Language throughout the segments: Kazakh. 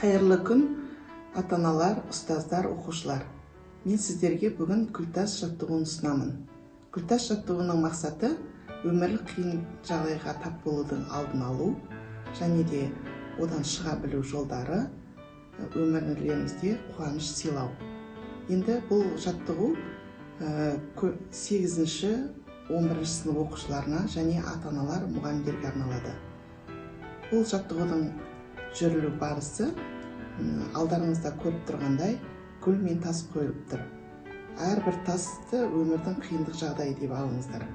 Қайырлы күн, ата-аналар, ұстаздар, оқушылар. Мен сіздерге бүгін Күлтас жаттығуын ұсынамын. Күлтас жаттығуының мақсаты өмірлік қиын жағдайға тап болудың алдын алу және де одан шыға білу жолдары, өмірлеріңізде қуаныш сыйлау. Енді бұл жаттығу 8-ші, 11 сынып оқушыларына және ата-аналар, мұғалімдерге арналады. Бұл жаттығудың жүрілу барысы алдарыңызда көріп тұрғандай, гүл мен тас қойылып тұр. Әрбір тасты өмірдің қиындық жағдайы деп алыңыздар.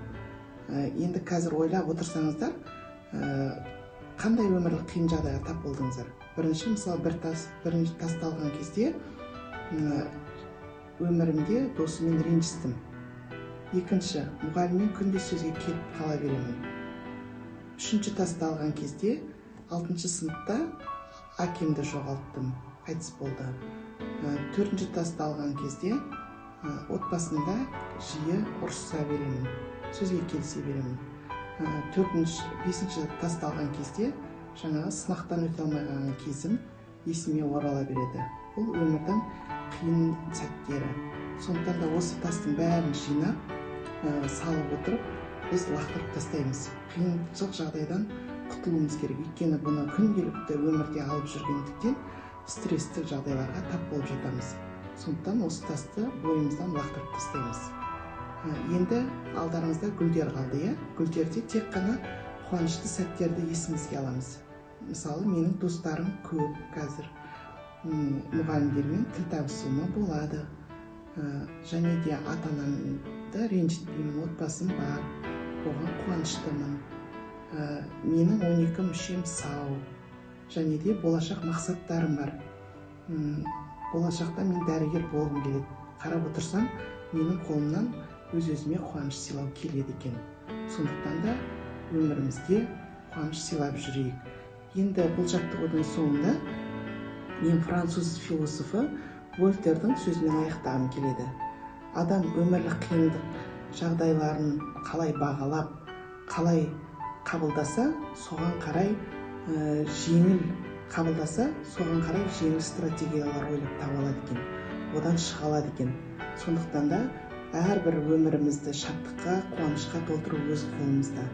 Енді қазір ойлап отырсаңыздар, қандай өмірлік қиын жағдайға тап болдыңыздар? Бірінші, мысалы, бір тас, бірінші тасты алған кезде өмірімде досыммен ренжістім. Екінші, мұғаліммен күнде сөзге келіп қала беремін. Үшінші тасты алған кезде 6 сыныпта әкемді жоғалттым, қайтыс болды. Төртінші тасты алған кезде отбасында жиі ұрыса беремін, сөзге келісе беремін. Бесінші тасты алған кезде жаңағы сынақтан өте алмай қалған кезім есіме орала береді. Бұл өмірдің қиын сәттері. Сондықтан да осы тастың бәрін жинап, салып отырып, біз лақтырып тастаймыз. Қиыншылық жағдайдан құтылуымыз керек. Өйткені бұны күнделікті өмірде алып жүргендіктен стресстік жағдайларға тап болып жатамыз. Сондықтан осы тасты бойымыздан лақтырып тастаймыз. Енді алдарыңызда гүлдер қалды, иә? Гүлдерде тек қана қуанышты сәттерді есімізге аламыз. Мысалы, менің достарым көп қазір. Мұғалімдермен тіл табысуыма болады. Және де ата-анамды ренжітпеймін, отбасым бар, оған қуаныштымын. Менің 12 мүшем сау. Және де болашақ мақсаттарым бар. Болашақта мен дәрігер болғым келеді. Қарап отырсам, менің қолымнан өз-өзіме қуаныш сыйлау келеді екен. Сондықтан да өмірімізге қуаныш сыйлап жүрейік. Енді бұл жаттығудың соңында мен француз философы Вольтердің сөзімен аяқтағым келеді. Адам өмірлік қиындық жағдайларын қалай бағалап, қалай қабылдаса, соған қарай жеңіл қабылдаса, соған қарай жеңіл стратегиялар ойлап таба алады екен, одан шыға алады екен. Сондықтан да әрбір өмірімізді шаттыққа, қуанышқа толтыру өз қолымызда.